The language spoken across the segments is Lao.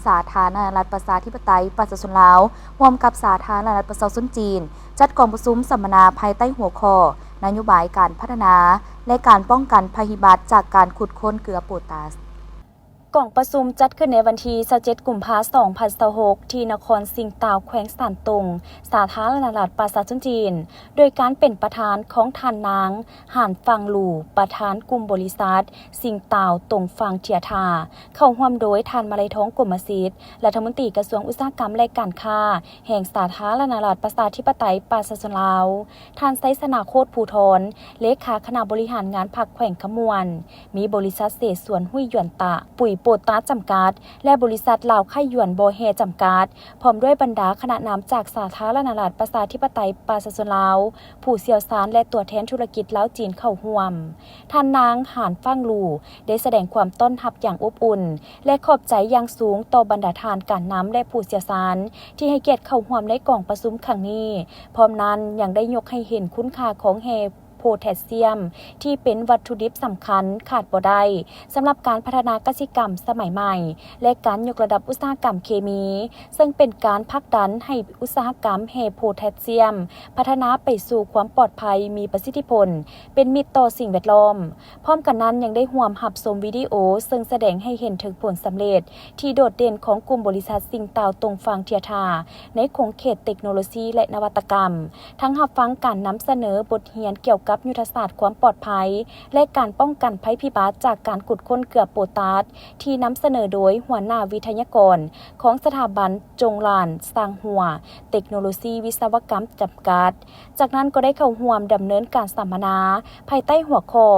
ສາທາລະນະລັດປະຊາທິປະໄຕປະຊາຊົນລາວ ຮ່ວມກັບສາທາລະນະລັດປະຊາຊົນຈີນ ຈັດກອງປະຊຸມສຳມະນາພາຍໃຕ້ຫົວຂໍ້ ນະໂຍບາຍການພັດທະນາ ແລະ ການປ້ອງກັນໄພພິບັດຈາກການຂຸດຄົ້ນເກືອໂປຕາສ. ກອງປະຊຸມຈັດຂຶ້ນໃນວັນທີຊາວເຈັດ ກຸມພາ ສອງພັນຊາວຫົກ ທີ່ນະຄອນຊິງຕາວ ແຂວງຊານຕົງ ສາທາລະນະລັດປະຊາຊົນຈີນ ໂດຍການເປັນປະທານຂອງທ່ານນາງ ຫານຟັງຫຼູ ປະທານກຸ່ມບໍລິສັດ ຊິງຕາວ ຕົງຟາງເທຍທາ ເຂົ້າຮ່ວມໂດຍທ່ານ ມະໄລທອງ ກົມມະສິດ ລັດຖະມົນຕີກະຊວງອຸດສາຫະກຳ ແລະ ການຄ້າ ແຫ່ງສາທາລະນະລັດປະຊາທິປະໄຕປະຊາຊົນລາວ, ທ່ານ ໄຊຊະນະ ໂຄດພູທອນ ເລຂາຄະນະບໍລິຫານງານພັກແຂວງຄຳມ່ວນ, ມີບໍລິສັດເສສວນ ຫຸຍຢວນຕະ ປຸ໋ຍໂປຕາສ ຈຳກັດ ແລະ ບໍລິສັດລາວໄຄຢວນບໍ່ແຮ່ ຈຳກັດ, ພ້ອມດ້ວຍບັນດາຄະນະນຳຈາກສາທາລະນະລັດປະຊາທິປະໄຕປະຊາຊົນລາວ, ຜູ້ຊ່ຽວຊານ ແລະ ຕົວແທນທຸລະກິດລາວ-ຈີນເຂົ້າຮ່ວມ. ທ່ານນາງ ຫານຟັງຫຼູ ໄດ້ສະແດງຄວາມຕ້ອນຮັບຢ່າງອົບອຸ່ນ ແລະ ຂອບໃຈຢ່າງສູງຕໍ່ບັນດາທ່ານການນຳ ແລະ ຜູ້ຊ່ຽວຊານ ທີ່ໃຫ້ກຽດເຂົ້າຮ່ວມໃນກອງປະຊຸມຄັ້ງນີ້. ພ້ອມນັ້ນຍັງໄດ້ຍົກໃຫ້ເຫັນຄຸນຄ່າຂອງແຮ່ໂພແທດຊຽມ ທີ່ເປັນວັດຖຸດິບສຳຄັນຂາດບໍ່ໄດ້ ສຳລັບການພັດທະນາກະສິກຳສະໄໝໃໝ່ ແລະ ການຍົກລະດັບອຸດສາຫະກຳເຄມີ, ເຊິ່ງເປັນການຜັກດັນໃຫ້ອຸດສາຫະກຳແຮ່ໂພແທດຊຽມ ພັດທະນາໄປສູ່ຄວາມປອດໄພ, ມີປະສິດທິຜົນ, ເປັນມິດຕໍ່ສິ່ງແວດລ້ອມ. ພ້ອມກັນນັ້ນຍັງໄດ້ຮ່ວມຮັບຊົມວິດີໂອ ເຊິ່ງສະແດງໃຫ້ເຫັນເຖິງຜົນສຳເລັດທີ່ໂດດເດັ່ນຂອງກຸ່ມບໍລິສັດຊິງຕາວ ຕົງຟາງເທຍທາ ໃນຂົງເຂດເຕັກໂນໂລຊີ ແລະ ນະວັດຕະກຳ, ທັງຮັບຟັງການນຳສະເໜີບົດຮຽນກ່ຽວກັບຍຸດທະສາດຄວາມປອດໄພ ແລະ ການປ້ອງກັນໄພພິບັດຈາກການຂຸດຄົ້ນເກືອໂປຕາສ ທີ່ນຳສະເໜີໂດຍຫົວໜ້າວິທະຍາກອນຂອງສະຖາບັນ ຈົງຫຼານ ຊາງຫົວ ເຕັກໂນໂລຊີວິສະວະກຳ ຈຳກັດ. ຈາກນັ້ນກໍໄດ້ເຂົ້າຮ່ວມດຳເນີນການສຳມະນາ ພາຍໃຕ້ຫົວຂໍ້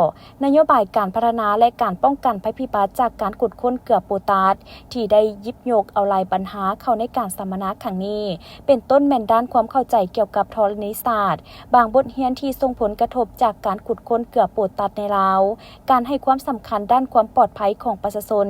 ນະໂຍບາຍການພັດທະນາ ແລະ ການປ້ອງກັນໄພພິບັດຈາກການຂຸດຄົ້ນເກືອໂປຕາສ ທີ່ໄດ້ຫຍິບຍົກເອົາຫຼາຍບັນຫາເຂົ້າໃນການສຳມະນາຄັ້ງນີ້, ເປັນຕົ້ນແມ່ນດ້ານຄວາມເຂົ້າໃຈກ່ຽວກັບທໍລະນີສາດ, ບາງບົດຮຽນທີ່ສົ່ງຜົນກະທົບຈາກການຂຸດຄົ້ນເກືອໂປຕາສໃນລາວ, ການໃຫ້ຄວາມສຳຄັນດ້ານຄວາມປອດໄພຂອງປະຊາຊົນ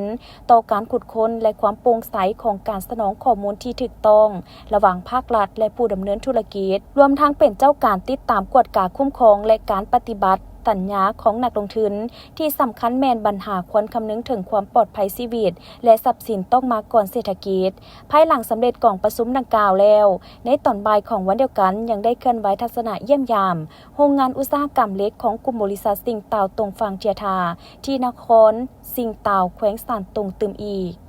ຕໍ່ການຂຸດຄົ້ນ ແລະ ຄວາມໂປ່ງໃສຂອງການສະໜອງຂໍ້ມູນທີ່ຖືກຕ້ອງ ລະຫວ່າງພາກລັດ ແລະ ຜູ້ດຳເນີນທຸລະກິດ, ລວມທັງເປັນເຈົ້າການຕິດຕາມກວດກາຄຸ້ມຄອງ ແລະ ການປະຕິບັດສັນຍາຂອງນັກລົງທຶນ. ທີ່ສຳຄັນແມ່ນບັນຫາຄວນຄຳນຶງເຖິງຄວາມປອດໄພຊີວິດ ແລະ ຊັບສິນຕ້ອງມາກ່ອນເສດຖະກິດ. ພາຍຫຼັງສຳເລັດກອງປະຊຸມດັ່ງກ່າວແລ້ວ, ໃນຕອນບ່າຍຂອງວັນດຽວກັນ ຍັງໄດ້ເຄື່ອນໄຫວທັດສະນະຢ້ຽມຢາມໂຮງງານອຸດສາຫະກຳເຫຼັກຂອງກຸ່ມບໍລິສັດຊິງຕາວ ຕົງຟາງເທຍທາ ທີ່ນະຄອນຊິງຕາວ ແຂວງຊານຕົງຕື່ມອີກ.